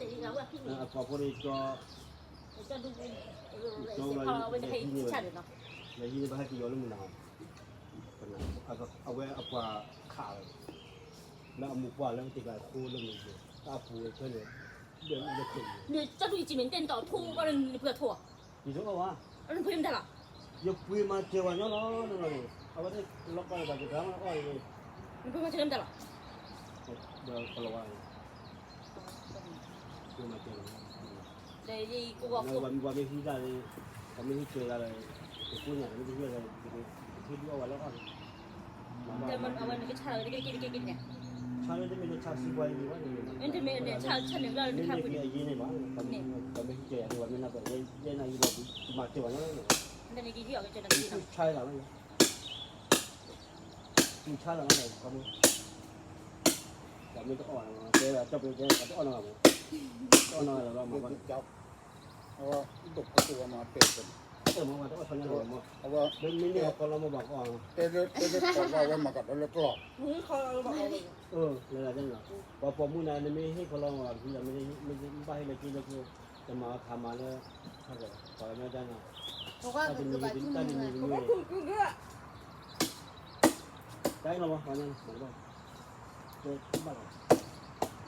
အပှၤဖိန့ၣ်ကၠီ, ကၠီဝဲဒီးဟံးန့ၢ်ဘၣ်ဟဲက့ၤယီၤလၢမုၢ်နၤ, အဝဲအပှၤခးဝဲ, လၢအမိၢ်ပှၢ်လၢကတဲာ်ကၤဃိလၢမုၢ်နၤ, တၢ်အပူၤဝဲခဲလၢာ်, ဒီးလၢခိၣ်န့ၣ်, ကၠီဒူၣ်အံၤ မ့ၢ်တဲနတၢ်အီၣ်ထိဘၣ်ဒီးနပှၤထိ, ယဆိကမိၣ်ဘၣ်, နပှ့ၤမတၤလီၤ, ယပှ့ၤမၤစၢၤဝဲညီလီၤ, အဝဲသ့ၣ်လီၤကီၢ်လၢဘၣ်က့ၤတၢ်မၤအီၣ်န့ၣ်, နပှ့ၤမၤစၢၤလၢမတၤလီၤ, ဒီးကလီၤဝါ ပှ့ၤမၤစၢၤလီၤ, ဒီးယကိးဂီၤဖိ, ပှၤမ့ၢ်ဟံးတၢ်လၢ, ပှၤမ့ၢ်ဟံးစၢၤတၢ်လၢ, ပကိးညၣ်တမ့ၢ်တဟံးတၢ်လၢ, ပဟံးဒုးအီၣ်ဝဲလၢအီၣ်န့ၣ်, အဝဲနကဆါလီၤ, ဆါလၢတမ့ၢ်လၢဆါစံပှၤအံၤန့ၣ်ဘၣ်, တမ့ၢ်ဆါ, ဆါန့ၣ်လၢတခါပူၤန့ၣ်, မ့ၢ်မ့ၢ်အယံၤန့ၣ်ဘၣ်, ပှၤမ့ၢ်ဟံးစၢၤယၤန့ၣ် ပှၤမ့ၢ်နၢ်ပၢၢ် ယဲနၤအံၤဒီး မၤစၢၤဝဲလီၤ, ဆါလီၤ, ဆါလီၤ, ပှၤမ့ၢ်တအီၣ်, တဲတၢ်ပှ့ၤတဲ ပှၤတအီၣ်နီတဂၤဘၣ်, တအီၣ်နီတဂၤလီၤ, မ့ၢ်ဘၣ်, အဝဲဒိၣ်ဖးဒိၣ်ဝဲမၤတဲ, အဝဲ, မ့မ့ၢ်အကီၢ်လီၤမ့ၢ်ဘၣ်ကီၢ်, တဲလၢ, တဲလၢကီၢ်လီၤဝဲမၤကဒီးလၢကီၢ်, လၢ, ပှၤပိာ်မုၣ်နၤ နမ့ၢ်ဟ့ၣ်ကီၢ်လီၤမ့ၢ်ဘၣ်, မ့ၢ်ဘၣ်ဟ့ၣ်လၢက့လၢက့, တမၤခးမၤလၢ, ပှၤကညီဒၣ်နၤ, တၢ်တမံၤတ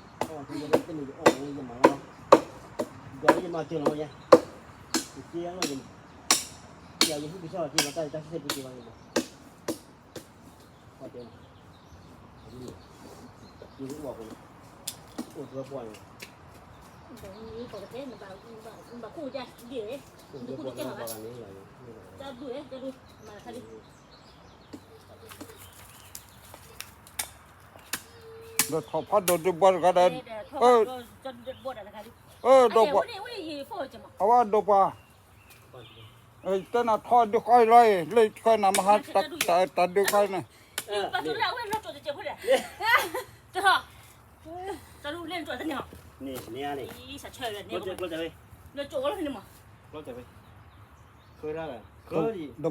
မံၤ, တၢ်လီၤမ့ၢ်, တဘၣ်လီၤ, တန့ၣ်ယအီၣ်, ယမၤလီၤ, ဒီးယမၤစၢၤလီၤယၤ, ယက့လီၤ, ယဟံၣ်ကဆၢလီၤက့လီၤ တၢ်တၢ်ဆဲးပူၤက့လီၤ, ယအိၣ်အဃိန့ၣ်, အိၣ်သၢပီၢ်န့ၣ်, ဘၣ်ခိၣ်, တၢ်ဒူၣ်, တၢ်ဒူၣ်, မၤတခါလံ ဒီးထီၣ်ဖးဒိၣ်ဒုးဘီတဂၤဒီး, ဒီးပှၤ, အဝဲဒိၣ်ပှၤ, တဲနၤထီၣ်ဒုးဃီလီၤ, လၢခဲနၤမဟါ, တၢ်ဒုးဃီန့ၣ်, ဒီးပ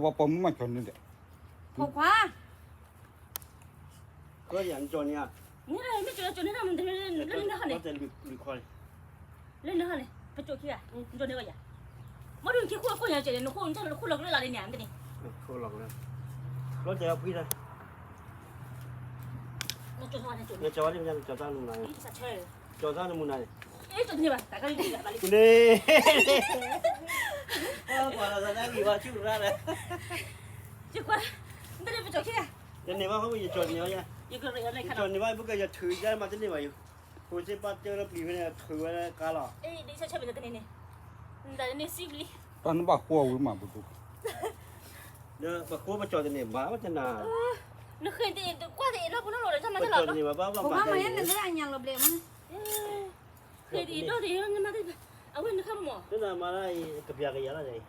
ှၤပိာ်မုၣ်မၤကၠီၤန့ၣ်ဒီး, ဖိခွါ ကၠီၤန့ၣ်ဧါ, လၢနဟါန့ၣ်, ပကၠီၤခံဂၤ, ကၠီၤန့ၢ်ဘၣ်ယၤ, မ့ၢ်ဒုးနခံခိၣ်ခိၣ်ညါကဲန့ၣ် နခိၣ်နခိၣ်လီၤကလၢလၢ်လံန့ၣ်, ခိၣ်လီၤကလၢ, လီၤတဲာ်အဖှံလၢ, နကၠီၤတၢ်နမူနၤန့ၣ်, ကၠီၤတၢ်နမူနၤန့ၣ်, န့ၣ်, ကွၢ်လီၤသးတၢ်ဂံၢ်ဘါဆူၣ်ရၣ်လဲၣ်, ယကွၢ်, နတန့ၢ်ပကၠီၤခံဂၤ, ယန့ၢ်ဘၣ်ဟီၣ်ခိၣ် ယကၠီၤန့ၢ်ဘၣ်ယၤ, ယကၠီၤန့ၢ်ဘၣ် ပကယၤထုးယါမၤတန့ၢ်ဘၣ်ယၤ, ဖိစ့ၢ်ပာ်တၢၢ်လၢပျံၤဖဲန့ၣ် ထုးဝဲလၢကါလီၤ, တၢ်နဘၣ်ဃိအဝံၤမးပဒိၣ်, ဒီးပဃိပကၠီၤတန့ၢ်ဘၣ်ဝဲတနၤ, နဃ့တအံၤကွၢ်တအံၤလီၤပနီၣ်လီၤဒီး တၢ်မၤတလီၤ, ဃ့တအံၤဒီးတအံၤ, အဝဲနခါမး, တနၤမၤလၢအံၤ ကပျးကယၤလီၤန့ၣ်,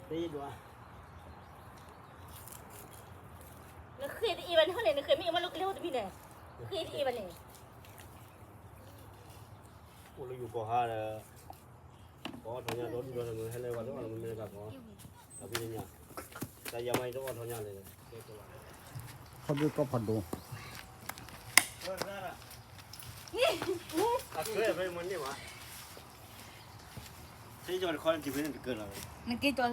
တယဒွး, နဃ့တအံၤဘၣ်န့ၣ်ဟီန့ၣ် နဃ့မ့ၢ်အမၤလိကလဲၤဟိတမံၤန့ၣ်, ဃ့တအံၤဘၣ်န့ၣ် အိၣ်လၢယိၤကီၢ်ဟါဒီး, ကအီၣ်ထီၣ်ညါဒီဒူၣ်ဒီထီၣ်မုၢ်ဟဲလၢပှၤတအီၣ်လီၤမ့ၢ်မ့ၢ်တကးကီး, တၢ်ဖဲန့ၣ်ညါ, တၢ်ယၤမၤအံၤတအီၣ်ထီၣ်ညါလဲၣ်, ခီဖျိကီၢ်ဖးဒိၣ်, အခဲဖဲမ့ၢ်န့ၢ်ဘၣ်, သ့ၣ်ကီတခီန့ၣ် တဖဲန့ၣ်တကၢလီၤ, နက့ၤကၠီၤသးန့ၣ်,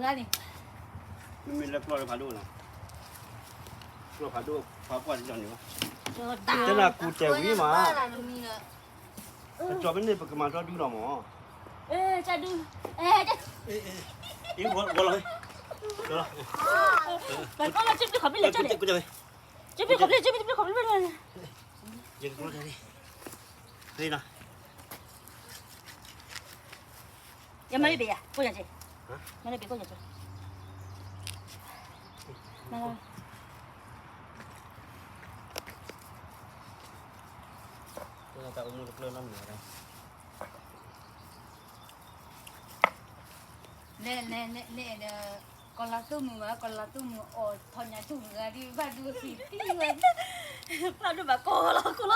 မ့မ့ၢ်လၢကျီၢ်လၢဖးဒိၣ်လီၤ, ကျီၢ်ဖးဒိၣ် ပှၤကွၢ်တကၠီၤန့ၣ်ဘၣ်, တနၤကူၣ်တဲာ်ဝံၤမး ကၠီၤဖဲန့ၣ်ပကမၤထီၣ်ဒုလီၤမး, ကၠီၤဒု, အ့ ဝီၤလီၤဝဲ, ဝီၤလီၤ, ပှၤကီၢ်လၢကၠီၤဖဲခီၣ်ဖျိလဲၣ်ကၠီၤန့ၣ်, ကၠီၤဖဲခီၣ်ဖျိ ကၠီၤဖဲခီၣ်ဖျိလဲၣ်, ယကကျီၢ်တဲာ်လံ, ယမၤလၢဘ့ၣ်ယၤ ကိးညါက့, မၤလၢဘ့ၣ်ကိးညါက့, မၤလၢ တၢ်အိၣ်မူတဖျၢၣ်နီတမံၤဘၣ်, လဲၤလဲၤလဲၤလဲၤဒီး, ကီၤလၤသူမုၣ်ဝဲ ကီၤလၤသူမုၣ်အီၣ်ထီၣ်ညၣ်ဆူၣ်မုၣ်ဂၤဒုး ဘၣ်ဒုးသံသံဝဲ, ဘၣ်ဒုးဘၣ်ကီၤလီၤကီၤလီၤ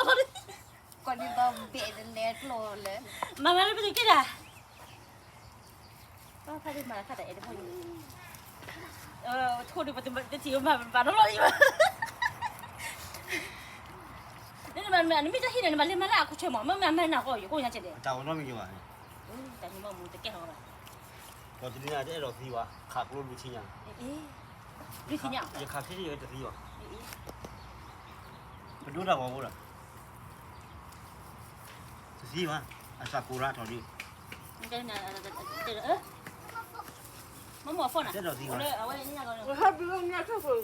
လီၤ, ကီၢ်ဒုးဘၣ်ဘဲၣ်တလဲၤကျီၢ်လၢ, မၤမၤလၢပသူၣ်က့ၢ်တၢ် ပၢ်ဖးဒိၣ်မၤတခါတၢ်အဲၣ်တဖီ, ထိၣ်ဒုးပတထံၣ်မၤဘၣ်နီတလီၤအံၤဘၣ်, န့ၣ်မ နမ့ၢ်တၢ်ဟံၣ်န့ၣ် နဘၣ်လဲၤမၤလၢအခိၣ်ဆၢမး, မ့ၢ်မၤမၤနၤဃီ ယကိးညါကဲဒဲး, တၢ်အိၣ်နီတမံၤဘၣ်, တၢ်မံၤမးမူတကဲထီၣ်ဘၣ်, ကီတနံၤညါတအဲၣ်ဒိးသံဘၣ်, ခးကျိဒုးထံညါ, ဒုးထံညါ, ယခးခဲယတသံဘၣ်, ပဒိတၢ်ဂီၤဖိဒီး တသံဘၣ်, အစှၤကိးရၢ်ထီၣ်ဒုး, မ့ၢ်မ့ၢ်အဖီနၤ, တအဲၣ်ဒိးသံဘၣ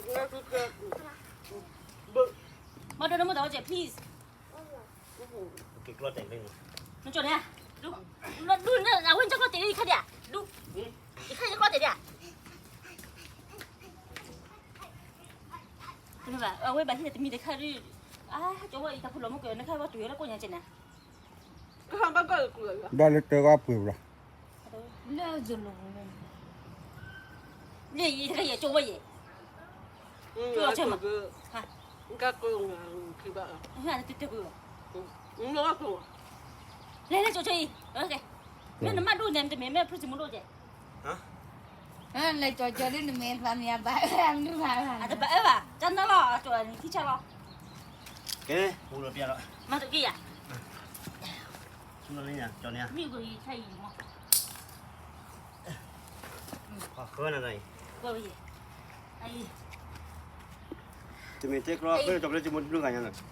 ်, မၤဒိးနမ့ၢ်တဝဲကဲ please, က့ၤကျီတဲာ်လံ, နကၠီန့ၣ်, ဒုး, ဒုး, အဝဲကၠီကျီတဲာ်လံ ယခါဒံး, ဒုး, ယခါယကျီတဲာ်ဒံး, အဝဲဘၣ်ဟံၣ်တမံၤတခါဒုး, အါ, ကၠီဝဲအံၤတၢ်ဖုလီၤမူကၢၤ နခါဝဲတုၤလၢကိးညါကဲန့ၣ်, ဒီးလၢတၢ်ဂီၤပှ့ၤဘၣ်, လၢယိၤလီၤ, လၢယတကယဲၢ်ကၠီဝဲယဲၢ်, ကၠီဆၢမး, တတဲပှ့ၤဘၣ်, လဲၤလဲၤကၠီဆၢအံၤ, မ့ၢ်နမၤဒိၣ်န့ၣ် တမ့ၢ်မ့ၢ်ဖုစံမူဒိၣ်ကဲ လဲၤကၠီကၠီဒ်နမ့ၢ်သးမ့ၢ်အဘၣ်အၢမနုၤဘၣ်, အတဘၣ်အၢဘၣ်, တၢ်နၢ်လီၤ, အကၠီနံၤခံဆၢလီၤ, ကဲ, ပူလီၤပျဲလီၤ, မၤတက့ၢ်ယၤ, ဆူလီၤလၢညါ, ကၠီန့ၣ်, မ့ၢ်ဂ့ၤဆၢအံၤမး, ဃၢနၤတၢ်အံၤ, တမ့ၢ်တဲကျီဃၢ ကၠီပျဲစံမူတဘျုးဂၤညါလီၤ,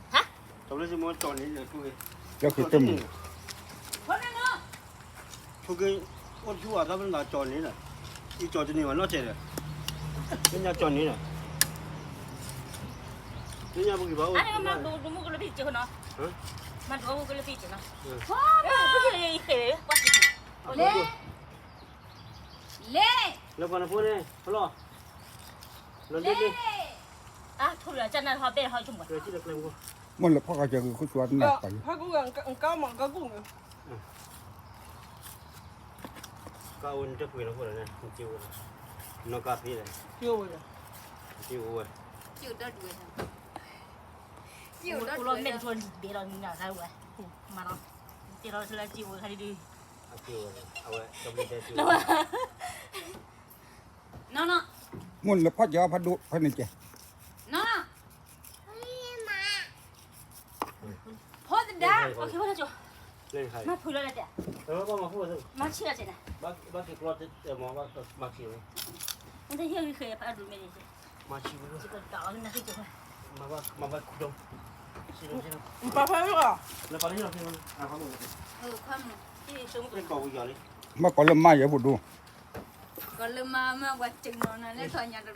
ကၠီပျဲစံမူကၠီန့ၣ်, ကၠီန့ၣ် ထိၣ်က့ၤ, အိၣ်ဆူၣ်အသးပနၢ်ကၠီန့ၣ်လီၤ, အံၤကၠီတန့ၢ်ဘၣ်နီတစဲးဒီး, လၢညါကၠီန့ၣ်လီၤ, လၢညါပဂံၢ်ဘၣ်အိၣ်, မၤဒိၣ်မူကလၢဖံးကၠီနီၤ, မၤဒိၣ်မူကလၢဖံးကၠီနီၤ, လဲၤ, လဲၤ, လၢပှၤနဖိန့ၣ်, ဖလီၢ်, လဲၤ, အါ, ထိၣ်လၢကနၣ်ဟီဘဲဟီဆိကမိၣ်, မ့ၢ်လဲၤဖီၣ်ကစၢ်ဂ့ၤခိၣ်ဆူအတနၢ်ပာ်ယံၤ ကၢ်အိၣ်နတပှ့ၤလီၤဖိလီၤန့ၣ်, နကသ့လဲၣ်, ကအိၣ်ဝဲ, ကအိၣ်ဝဲ, ကအိၣ်လီၤမဲာ်တဆိဘဲလီၤနၤခါဝဲ, မၤနီၤ, တဲလီၤလၢကအိၣ်ဝဲခါဒ်ဒ်, နီၤနီၤ, မ့ၢ်လဲၤဖီၣ်ကစၢ်ဖးဒိၣ်ဖဲန့ၣ်ကဲ, နီၤနီၤ ဖီသဒါ, မၤဖုးလီၤလၢတဲ, မၤဆံးလီၤတဲနၤ, ဘၣ်က့ၤကျီတဲမၤ, မၤဆံး, မၤဆံး, မၤဆံး, မၤဘၣ်ခူဒိၣ်, ပၢ်ဖဲလီၤ, လၢပၢ်လၢယီၤဖဲ, မ့ၢ်ကီးလၢမါယဲၢ်ပူၤဒိၣ် ကီးလၢမါမ့ၢ်ပှၤစ့ၢ်နီၤနၤလၢထီၣ်ညါတ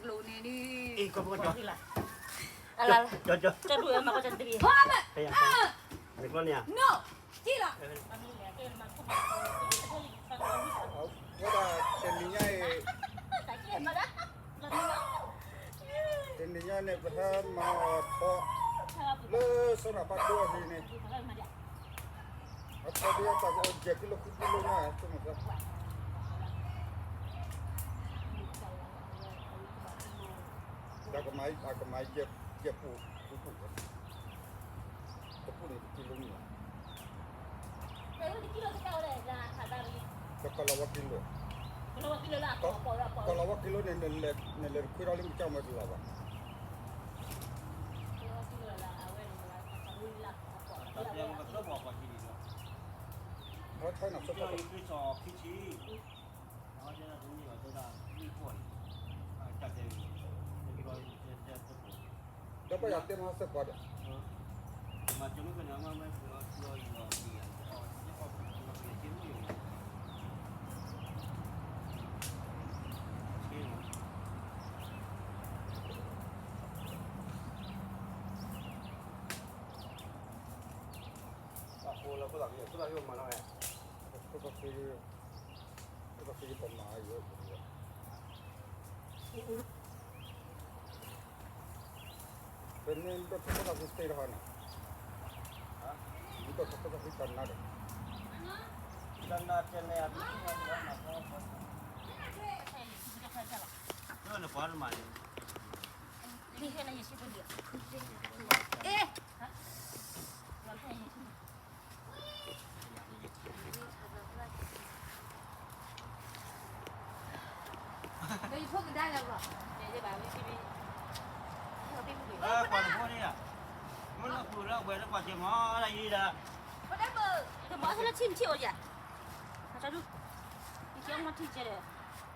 ကျိၤန့ၣ်ဒ်, ကီးပကီး, ကီး, ကီး, နကျီန့ၣ်ဧါ, ဝဲဒၣ်တနံၤညါအံၤ, တနံၤညါန့ၣ် ပဟဲမၤအီၤထီ, လၢစီၤနၤဖးဒိၣ်အဟံၣ်န့ၣ် အထီဒ်အတၢ်ကအိၣ်ယဲၢ်ကံလိ ဃုကံလိညါ, ဆိကမိၣ်သၢ, ဒီးကမၤယဲၢ်ပူၤ, ဃုပူၤ, တပူၤန့ၣ်တကံလိမ့ၢ်ဧါ, ဒီးကီၤလၤဝါကံလိ, ကီၤလၤဝါကံလိန့ၣ် နလဲၤတခွ့ထီၣ်လံမ့ၢ်ကမ့ၢ်တလီၤဘၣ်. အဝဲထဲနၤ ဒီးပယီၤတဲမဟါစ့ၢ်ကီးဒီး, ပမ့ၢ်ဒိးထီၣ်ဖိသၣ်ဃုစ့ၢ်တဟါန့ၣ်, မ့ၢ်ဒိးထီၣ်ဖိသၣ်ဃုတၢ်နါဒီး, တၢ်နါတဲလဲၣ်, ပှၤနဖိန့ၣ်ဧါ, လၢပူၤလၢဝဲလၢပှၤကဲမီၤလၢယံၤဒီး, ပှၤဒဲးပၢၢ်, တမီၤအသးလၢထံၣ်မထံၣ်အိၣ်ယၤ, အတၢ်ဒူ, ယကဲမီၤထံၣ်ကဲဒီး,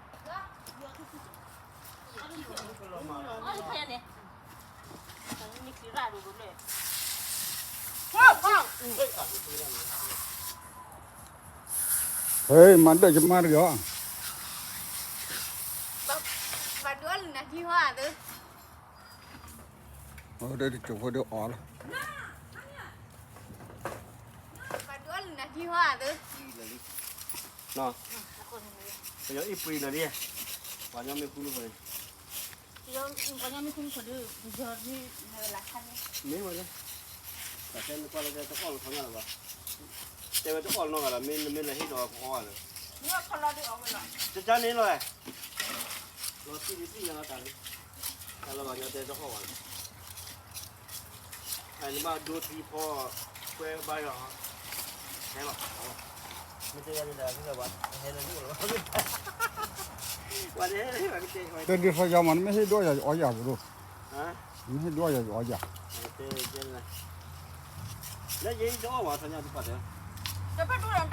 အီၣ်လၢခါယၤန့ၣ်, မ့ၢ်ချံရၣ်ဒိၣ်ဒိၣ်လၢ, ဟဲ, မၤဒၢးယမါတဂ့ၤအီၤ, ဘၣ်ဒိလၢနထံဟီဧါသၢ အဒိၣ်ကၠိဖိဒိၣ်အီၤလီၤ, ဘၣ်ဒိလၢနထံဟီဧါသၢ, ပယီၤအ့ၣ်ပှ့ၤလီၤဒ်, ပှၤကညီမ့ၢ်ဃူလၢဃိန့ၣ်, ပှၤကညီမ့ၢ်ဃူလၢဃိဒီး, မ့ၢ်ဝဲလဲၣ်, တၢ်တဲနကွၢ်လၢတဲတအီၣ်လီၤထီၣ်ညါလၢၤဘၣ်, တဲဝဲတအီၣ်လီၤနီတဂၤဒီး မ့ၢ်နမ့ၢ်လဲၤဟ့ၣ်ဒီးကအီၣ်ဘၣ်လၢ, ကကါန့ၣ်လီၤ, လီၤတံၢ်ဒ်တံၢ်ညါလီၤတၢ်လံ, တၢ်လၢပှၤကညီတဲတအီၣ်ဘၣ်လၢ နဘၣ်ဒိသံဖီ, ကွဲဘါယွၤ, ဟဲလီၤ, မ့ၢ်တဲယၤန့ၣ်ဒီး ဟဲလၢဟဲလၢဟဲလၢ, တဒုးသီယၤမး နမ့ၢ်ဟ့ၣ်ဒိၣ်ယၤယအီၣ်ယၤပူၤဒိၣ်, နမ့ၢ်ဟ့ၣ်ဒိၣ်ယၤယအီၣ်ယၤ, လၢယတအီၣ်ဘၣ်သီညါတပှၢ်တဲ, တကၠီဘၣ်ဒီး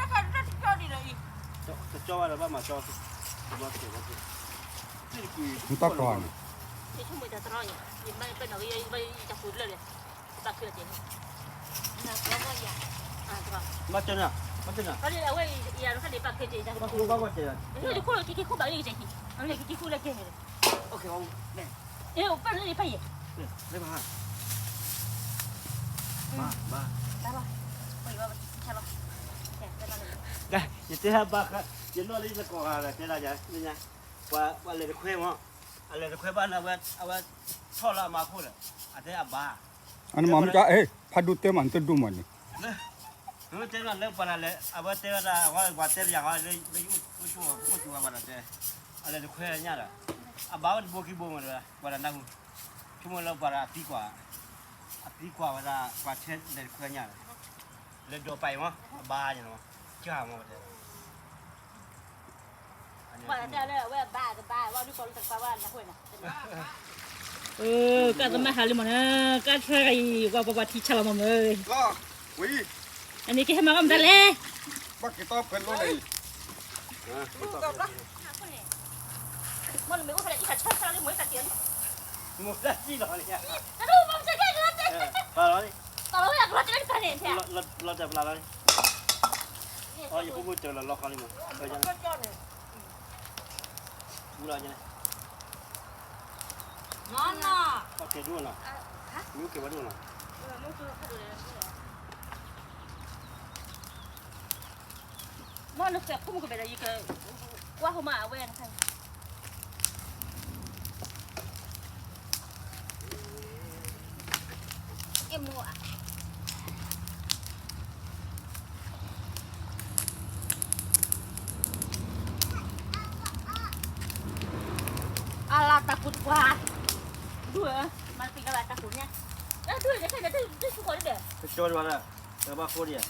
ဘၣ်မၤကၠီ, နတၢ်ကီန့ၣ်, ဘၣ်ကၠီန့ၣ်, ဘၣ်ကၠီန့ၣ်, ဘၣ်ကၠီန့ၣ်, အဝဲအံၤရၤလီၤခါန့ၣ် ဘၣ်ဖဲတ့ၢ်တၢ်ကီလၢကဲ, အဝဲန့ၣ်ကကံခူၣ်လၢကဲန့ၣ်, အ့ၣ် ပၢ်လၢန့ၣ်ဖးယံၤ, ဘၣ်, ဘၣ်, ယတဲဘၣ်, ယနီၣ်လၢယသကိးဂၤဒီး တဲဒၣ်ယၤ, ပှၤလဲၤတခွဲမး, အလဲၤတခွဲဘၣ်န့ၣ် အဝဲထီၣ်လၢအမါခိၣ်ဒီး, အတဲအဘါ, အန့ၣ်မ့ၢ်မ့ၢ်ကါ အ့ၣ် ဖးဒိၣ်တဲမး နတဒိၣ်မးန့ၣ် လၢ, မ့ၢ်တဲလၢပှၤတၢ်လဲၤ အဝဲတဲဝဲဒၣ် အဝဲပှၤတဲပယၤဟီ လၢယအိၣ်ကၠိဝဲပှၤဒီးတဲ, အလဲၤတခွဲညၣ်ဒီး, အဘါဝဲတဘိခံဘိမးဒီး ပှၤတၢ်နၢ်ဟူ, ဆိကမိၣ်လၢပှၤဒီးအသံကွၢ်, အသံကွၢ်ဝဲဒၣ် ပှၤထဲလဲၤတခွဲညၣ်ဒီး, လဲၤဒိးပာ်အံၤမး အဘါယၤန့ၣ်မး, ကၢ်မးဝဲတဲ ပှၤတဲလၢအဝဲအဘါတဘါ ဝဲဒုးကီးလၢတကပၤဝဲနၢ်ဟူန့ၣ်, ကသမၣ်ဟးလံမးန့ၣ် ကၢ်ထွဲဂၤအံၤ ပှၤပှၤပှၤထံဆါလီၤမးမ့ၢ်, အန့ၣ်ကဟဲမၤဘၣ်မတၤလဲၣ်, ဘၣ်က့ၤတီဖဲလိၣ်န့ၣ်, မ့ၢ်နမ့ၢ်အိၣ်ဖဲလၢအံၤခါဆါဆါလံ မ့ၢ်တၢ်က့ၤလံ, မ့ၢ်တၢ်က့ၤလီၤန့ၣ်, တၢ်ဒိၣ်မ့ၢ်တၢ်က့ၤလီၤန့ၣ်, ပာ်လီၤန့ၣ်, ပာ်လီၤဝဲအကလီၤတဲတဖၣ်န့ၣ်, လီၤတဲာ်ပလၢ်လီၤန့ၣ်, အယဖိဖိတဲလီၤလီၤခီလံမး, ပူလီၤန့ၣ်, နီၢ်နီၢ်, ပကဲဒိၣ်နီၤ, မ့ၢ်ကဲဝဲဒိၣ်နီၤ, မ့ၢ်နဃဲၤဖိမုၣ်ကဘဲၣ်ဒီး ယကကွၢ်ဟိမးအဝဲနခါ, အ့ၣ်မိၢ်ဧါ, အလၢတၢ်ကူတပှၢ်, ဒူၣ်ဧၢ, မၤတပံၤကလၢတၢ်ကူညါ, ဒူၣ်ဧၢ, တဆူၣ်ဃီဒ်, တဘၣ်ဃိဒံးဧါ,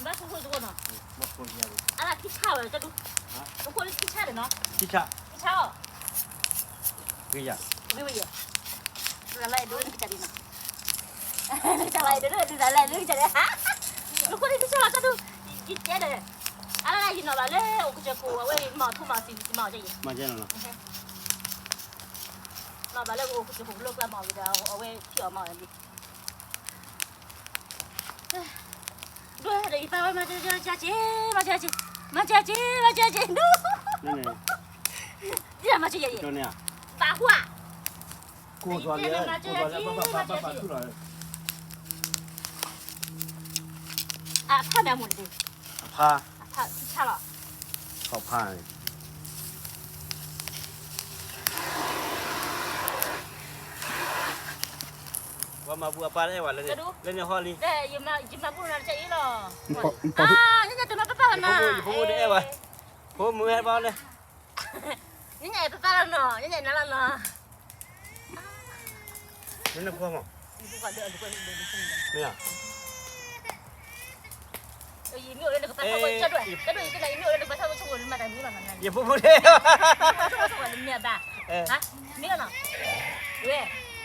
နဘၣ်ဃိဃိသကိးနီၤ, အလၢထံဆၣ်ဝဲတဒူၣ်, နဃိလၢထံဆၣ်ဒီးနီၤ, ထံဆၣ်, ထံဆၣ်အီၤ, ဂ့ၤယၤ, ဂ့ၤဝဲယဲ, တလါအံၤဒိၣ်လၢနကစၢ်ဒံးနီၤ, တလါအံၤဒိၣ်လၢနကစၢ်ဒံး, နဃိလၢထံဆၣ်လီၤတဒူၣ်, ယတဲဒီး, အလၢယနီၢ်ဘၣ်လၢအိၣ်ကစၢၢ်ခိၣ် အဝဲမၤထူမၤသံမၤကဲယဲ, မၤကဲနီၤ, နီၢ်ဘၣ်လၢအိၣ်ကစၢၢ်ခိၣ် ပလိၣ်ကျါမၤဝဲဒီး အဝဲထံၣ်အီၤမၤဝဲလံ, ဒိၣ်ဒီးယပၢ်ဝဲ မၤကက့ၤ မၤကက့ၤ မၤကက့ၤ မၤကက့ၤ ဒိၣ်, ဒ်မၤကက့ၤယဲ, ဘၣ်ဟူဧါ, ကိၢ်သွလၢ ကိၢ်သွလၢ ဘၣ်ဘၣ်ဘၣ်ဘၣ်ဘၣ်ထူလီၤ, အဖါမ့ၢ်အမိၢ်တဒ့, အဖါ, အဖါထံဆၣ်လီၤ, အဖါန့ၣ် ပှၤမၤဘူၣ်အပၢ်တအဲၣ်ဝဲလၢန့ၣ် လၢန့ၣ်ဟီလံ, ယမၤဘူၣ်နၤတကဲအံၤလီၤ, ညါညါတနီၤပၢ်ပၢ်လီၤနီၤ, ဖိမုၣ်အဲၣ်ဘၣ်လၢ, ညါညါပၢ်ပၢ်လီၤနီၤ, ညါညါနၤလီၤနီၤ, နနၢ်ဖိမး, မ့ၢ်ဧါ, ယဖိဖိန့ၣ်, မ့ၢ်ဧါ,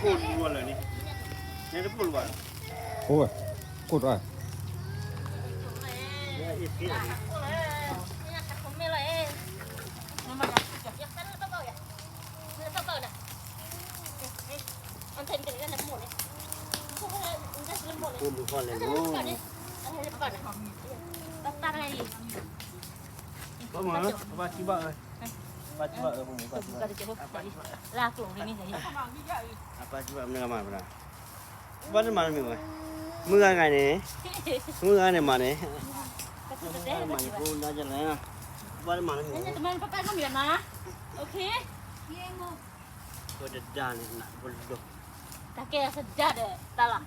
ကိၢ်လၢၤန့ၣ်, နဲတကိၢ်လၢၤဘၣ်, အိၣ်ဝဲ, ကိၢ်တၢ်, ဘၣ်မၤ, ဘၣ်ထံဘၣ်အၢ, ဘၣ်ထံဘၣ်အၢ, ဘၣ်ထံဘၣ်အၢ, အဘၣ်ထံဘၣ်အၢမနုၤမၤ, ဘၣ်တမၤတမံၤဝဲ, မုၢ်ဂၤဂၤန့ၣ်, မုၢ်ဂၤန့ၣ်မၤန့ၣ်, မၤန့ၣ်, ဘၣ်တမၤတမံၤ, ပတဒါန့ၣ်နးပလိၤ, တၢ်ကဲသဒါဒီးတၢ်လီၤ,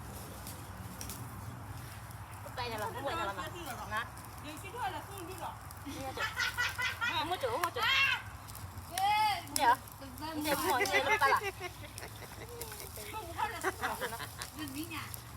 ပပဲနလီၤ, မုၢ်ကၠိ, မုၢ်ကၠိ, မုၢ်ကၠိ, မုၢ်ကၠိ, မုၢ်ကၠိ, မုၢ်ကၠိ, မုၢ်ကၠိ, မုၢ်ကၠိ, မုၢ်ကၠိ,